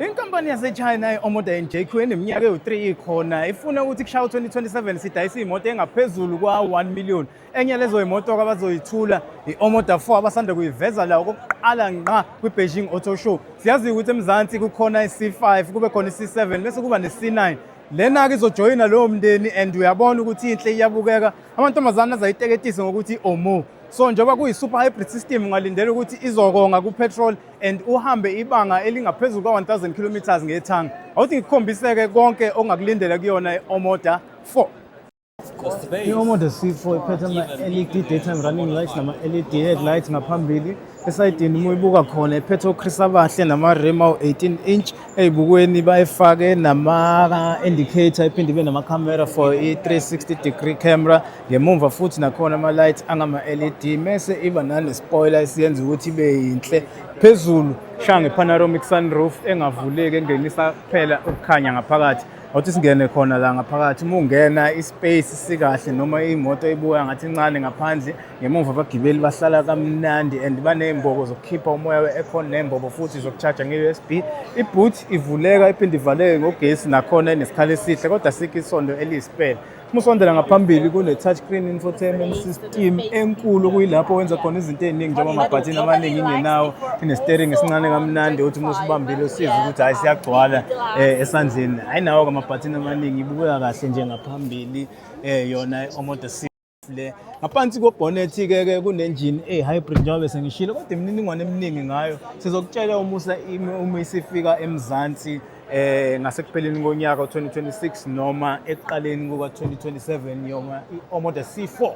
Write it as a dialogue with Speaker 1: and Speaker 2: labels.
Speaker 1: Inkampani yaseChina i-Omoda NJQ eneminyaka ewu-3 ikhona ifuna ukuthi kushaya u-2027 sidayise iy'moto engaphezulu kwa-1 million. Enye lezo y'moto abazoyithula i-Omoda 4 abasanda kuyiveza la okokuqala ngqa kwi-Beijing Auto Show. Siyazi ukuthi eMzansi kukhona i-C5, kube khona i-C7 bese kuba ne-C9. Lena-ke izojoyina lowo mndeni and uyabona ukuthi inhle, iyabukeka. Amantombazane azayiteketise ngokuthi i-Omo. So njengoba kuyi-super hybrid system, ungalindela ukuthi izokonga ku-petrol and uhambe ibanga elingaphezulu kwa-1000 kilometers ngethangi. Awuthi ngikukhombise-ke konke ongakulindela kuyona i-Omoda 4. I-Omoda C4 iphethe ama-LED daytime running lights nama-LED headlights ngaphambili. Esayidini uma uyibuka khona iphethe o-Chris abahle nama-rim awu-18 inch. Ey'bukweni bayifake nama-indicator, iphinde ibe nama-camera for i-360 degree camera. Ngemumva futhi nakhona ama-light angama-LED, mese iba nane-spoiler esiyenza ukuthi ibe yinhle. Phezulu shaya nge-panoramic sunroof engavuleki, engenisa kuphela ukukhanya ngaphakathi. Awuthi singene khona la ngaphakathi. Uma ungena, i-space sikahle, noma imoto ibuka ngathi incane ngaphandle, ngemuva abagibeli bahlala kamnandi and baney'mbobo zokukhipha umoya we-aircon ney'mbobo futhi zoku-charge nge-USB. I-boot ivuleka iphinde ivaleke ngogesi, nakhona inesikhala esihle kodwa sikho isondo eliyisipele. Uma usondela ngaphambili kune-touch screen infotainment system enkulu, kuyilapho wenza khona izinto ey'ningi njengoba amabhathini amaningi ingenawo. Ine-steering esincane kamnandi uthi uma usibambile usize ukuthi hhayi, siyagcwala esandleni. Ayinawo-ke amabhathini amaningi, ibukeka kahle nje ngaphambili yona i-Omoda C le. Ngaphansi kwebhonethi-ke ke kunenjini eyi-hybrid njengoba bese ngishilo, kodwa imininingwane eminingi ngayo sizokutshela umusa uma isifika eMzansi ngasekupheleni konyaka u-2026 noma ekuqaleni kuka-2027, yona i-Omoda C4.